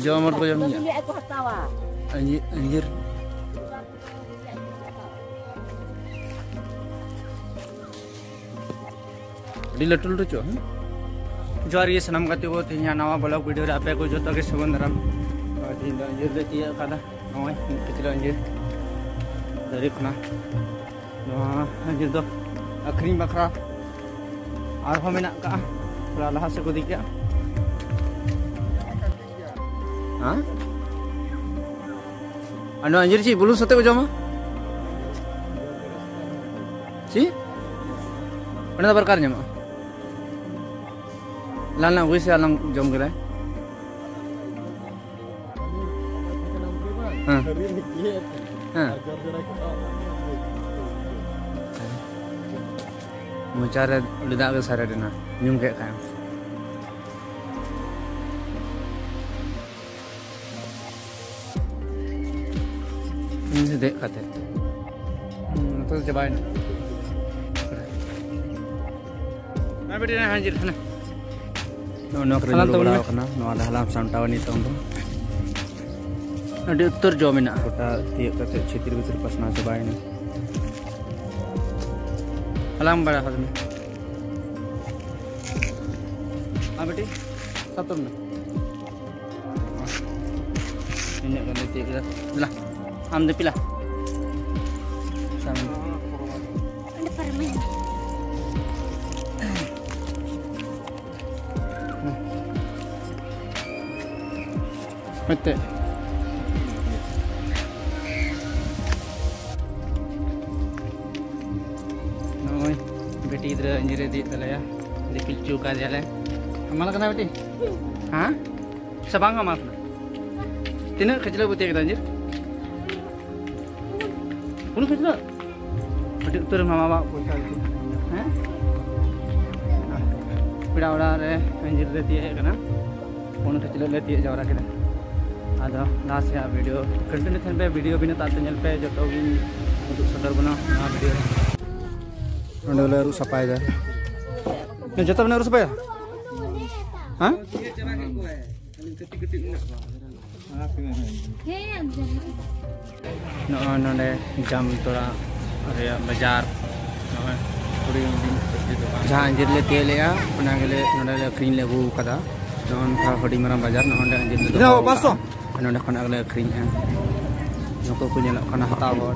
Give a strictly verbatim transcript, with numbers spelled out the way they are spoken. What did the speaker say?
ᱡᱚᱢ ᱦᱚᱲ ᱠᱚ ᱡᱚᱢ ᱜᱮᱭᱟ᱾ ᱟᱹᱡᱤᱨ, ᱟᱹᱡᱤᱨ᱾ ᱟᱹᱰᱤ ᱞᱟᱹᱴᱩ ᱞᱟᱹᱴᱩ ᱪᱚ, ᱦᱮᱸ? ᱡᱚᱦᱟᱨ ᱜᱮ ᱥᱟᱱᱟᱢ ᱜᱟᱛᱮ ᱠᱚ, ᱛᱮᱦᱮᱧᱟᱜ ᱱᱟᱣᱟ vlog video ᱨᱮ ᱟᱯᱮ ᱠᱚ ᱡᱚᱛᱚ ᱜᱮ ᱥᱟᱹᱜᱩᱱ ᱫᱟᱨᱟᱢ᱾ ᱟᱨ ᱛᱮᱦᱮᱧ ᱫᱚ ᱟᱹᱡᱤᱨ ᱞᱮ ᱛᱤᱭᱟᱹᱜ ᱟᱠᱟᱫᱟ, ᱱᱚᱜᱼᱚᱭ ᱢᱤᱫ ᱠᱟᱹᱴᱤᱡ ᱟᱹᱡᱤᱨ ᱫᱟᱨᱮ ᱠᱷᱚᱱᱟᱜ᱾ ᱱᱚᱣᱟ ᱟᱹᱡᱤᱨ ᱫᱚ ᱟᱹᱠᱷᱨᱤᱧ ᱵᱟᱠᱷᱨᱟ ᱟᱨᱦᱚᱸ ᱢᱮᱱᱟᱜ ᱠᱟᱜᱼᱟ, ᱛᱷᱚᱲᱟ ᱞᱟᱦᱟ ᱥᱮᱫ ᱠᱚ ᱤᱫᱤ ᱠᱮᱜᱼᱟ᱾ ᱦᱮᱸ? ᱟᱨ ᱱᱚᱣᱟ ᱟᱹᱡᱤᱨ ᱪᱮᱫ ᱵᱩᱞᱩᱝ ᱥᱟᱛᱮ ᱠᱚ ᱡᱚᱢᱟ? ᱪᱮᱫ? ᱚᱱᱟ ᱫᱚ ᱟᱵᱟᱨ ᱚᱠᱟᱨᱮ ᱧᱟᱢᱚᱜᱼᱟ? ᱞᱟᱝ ᱞᱟᱝ ᱟᱹᱜᱩᱭ ᱥᱮ ᱟᱞᱟᱝ ᱡᱚᱢ ᱠᱮᱫᱟᱭ᱾ ᱦᱮᱸ᱾ ᱦᱮᱸ᱾ ᱢᱚᱪᱟ ᱨᱮ ᱩᱞᱤ ᱫᱟᱜ ᱜᱮ ᱥᱟᱨᱮᱲ ᱮᱱᱟ, ᱧᱩ ᱠᱮᱫ ᱠᱷᱟᱱ᱾ ᱤᱧ ᱫᱚ ᱫᱮᱡ ᱠᱟᱛᱮ᱾ ᱦᱩᱸ, ᱱᱚᱛᱮ ᱫᱚ ᱪᱟᱵᱟᱭᱮᱱᱟ᱾ ᱦᱮᱸ, ᱵᱮᱴᱤ, ᱦᱮᱸ, ᱦᱟᱹᱡᱤᱨ ᱠᱟᱱᱟ᱾ ᱱᱚᱜᱼᱚ ᱱᱚᱣᱟ ᱠᱚᱨᱮ ᱦᱟᱞᱟᱝ ᱧᱩᱨᱩ ᱛᱟᱵᱚᱱ ᱵᱟᱲᱟ ᱢᱮ᱾ ᱟᱠᱟᱱᱟ᱾ ᱱᱚᱣᱟ ᱞᱮ ᱦᱟᱞᱟᱝ ᱥᱟᱢᱴᱟᱣᱟ ᱱᱤᱛᱚᱝ ᱫᱚ᱾ ᱟᱹᱰᱤ ᱩᱛᱟᱹᱨ ᱡᱚ ᱢᱮᱱᱟᱜᱼᱟ᱾ ᱜᱚᱴᱟ ᱛᱤᱭᱳᱜ ᱠᱟᱛᱮ ᱪᱷᱤᱛᱤᱨ ᱵᱤᱛᱤᱨ ᱯᱟᱥᱱᱟᱣ ᱪᱟᱵᱟᱭᱮᱱᱟ᱾ ᱦᱟᱞᱟᱝ ᱵᱟᱲᱟ ᱦᱚᱫ ᱢᱮ᱾ ᱦᱮᱸ, ᱵᱮᱴᱤ, ᱥᱟᱛᱚᱨ ᱢᱮ᱾ ᱤᱱᱟᱹᱜ ᱜᱟᱱ ᱞᱮ ᱛᱤᱭᱳᱜ ᱠᱮᱫᱟ᱾ ᱫᱮᱞᱟ, ᱟᱢ ᱫᱚ ᱯᱤᱞᱟ᱾ ᱥᱟᱢ᱾ ᱚᱸᱰᱮ ᱯᱟᱨᱚᱢᱮᱱ᱾ ᱦᱚᱭᱛᱮ᱾ ᱱᱚᱜᱼᱚᱭ ᱵᱤᱴᱤ ᱜᱤᱫᱽᱨᱟᱹ ᱤᱧᱡᱤᱨ ᱨᱮ ᱤᱫᱤᱭᱮᱫ ᱛᱟᱞᱮᱭᱟ, ᱫᱤᱯᱤᱞ ᱦᱚᱪᱚ ᱠᱟᱫᱮᱭᱟᱞᱮ᱾ ᱦᱟᱢᱟᱞ ᱠᱟᱱᱟ ᱵᱤᱴᱤ? ᱦᱮᱸ? ᱥᱮ ᱵᱟᱝ ᱦᱟᱢᱟᱞ ᱠᱟᱱᱟ? ᱛᱤᱱᱟᱹᱜ ᱠᱷᱟᱹᱪᱞᱟᱹᱜ ᱵᱚ ᱛᱤᱭᱟᱹᱜ ᱠᱮᱫᱟ ᱤᱧᱡᱤᱨ? ᱯᱩᱱ ᱠᱷᱟᱹᱪᱞᱟᱹᱜ? ᱟᱹᱰᱤ ᱩᱛᱟᱹᱨ ᱢᱟᱢᱟ ᱵᱟᱵᱟ ᱯᱚᱭᱥᱟ ᱟᱹᱜᱩ᱾ ᱦᱮᱸ? ᱯᱮᱲᱟ ᱚᱲᱟᱜ ᱨᱮ ᱤᱧᱡᱤᱨ ᱞᱮ ᱛᱤᱭᱟᱹᱜ ᱠᱟᱱᱟ᱾ ᱯᱩᱱ ᱠᱷᱟᱹᱪᱞᱟᱹᱜ ᱞᱮ ᱛᱤᱭᱟᱹᱜ ᱡᱟᱣᱨᱟ ᱠᱮᱫᱟ᱾ ᱟᱫᱚ ᱞᱟᱦᱟ ᱥᱮᱫ video continue ᱛᱟᱦᱮᱱ ᱯᱮ, video ᱵᱤᱱᱟᱹ ᱛᱟᱞ ᱛᱮ ᱧᱮᱞ ᱯᱮ, ᱡᱚᱛᱚ ᱜᱤᱧ ᱩᱫᱩᱜ ᱥᱚᱫᱚᱨ ᱵᱚᱱᱟ ᱱᱚᱣᱟ video ᱨᱮ᱾ ᱱᱚᱸᱰᱮ ᱞᱮ ᱟᱹᱨᱩᱵ ᱥᱟᱯᱷᱟᱭᱮᱫᱟ᱾ ᱡᱚᱛᱚ ᱵᱤᱱ ᱟᱹᱨᱩᱵ ᱥᱟᱯᱷᱟᱭᱟ? ᱦᱮᱸ? ᱱᱚᱜᱼᱚᱭ ᱱᱚᱰᱮ ᱡᱟᱢᱛᱚᱲᱟ ᱨᱮᱭᱟᱜ ᱵᱟᱡᱟᱨ, ᱱᱚᱜᱼᱚᱭ ᱦᱩᱰᱤᱧ ᱦᱩᱰᱤᱧ ᱥᱚᱵᱽᱡᱤ ᱫᱚᱠᱟᱱ᱾ ᱡᱟᱦᱟᱸ ᱟᱸᱡᱤᱨ ᱞᱮ ᱛᱤᱭᱳᱜ ᱞᱮᱜᱼᱟ, ᱚᱱᱟ ᱜᱮᱞᱮ ᱱᱚᱰᱮ ᱞᱮ ᱟᱹᱠᱷᱨᱤᱧ ᱞᱮ ᱟᱹᱜᱩ ᱟᱠᱟᱫᱟ᱾ ᱱᱚᱜᱼᱚ ᱱᱚᱝᱠᱟ ᱦᱩᱰᱤᱧ ᱢᱟᱨᱟᱝ ᱵᱟᱡᱟᱨ, ᱱᱚᱜᱼᱚ ᱱᱚᱰᱮ ᱟᱸᱡᱤᱨ ᱞᱮ ᱫᱚᱦᱚ ᱟᱠᱟᱫᱟ᱾ ᱟᱨ ᱱᱚᱰᱮ ᱠᱷᱚᱱᱟᱜ ᱜᱮᱞᱮ ᱟᱹᱠᱷᱨᱤᱧᱮᱜᱼᱟ᱾ ᱱᱩᱠᱩ ᱠᱚ ᱧᱮᱞᱚᱜ ᱠᱟᱱᱟ ᱦᱟᱛᱟᱣ ᱦᱚᱲ᱾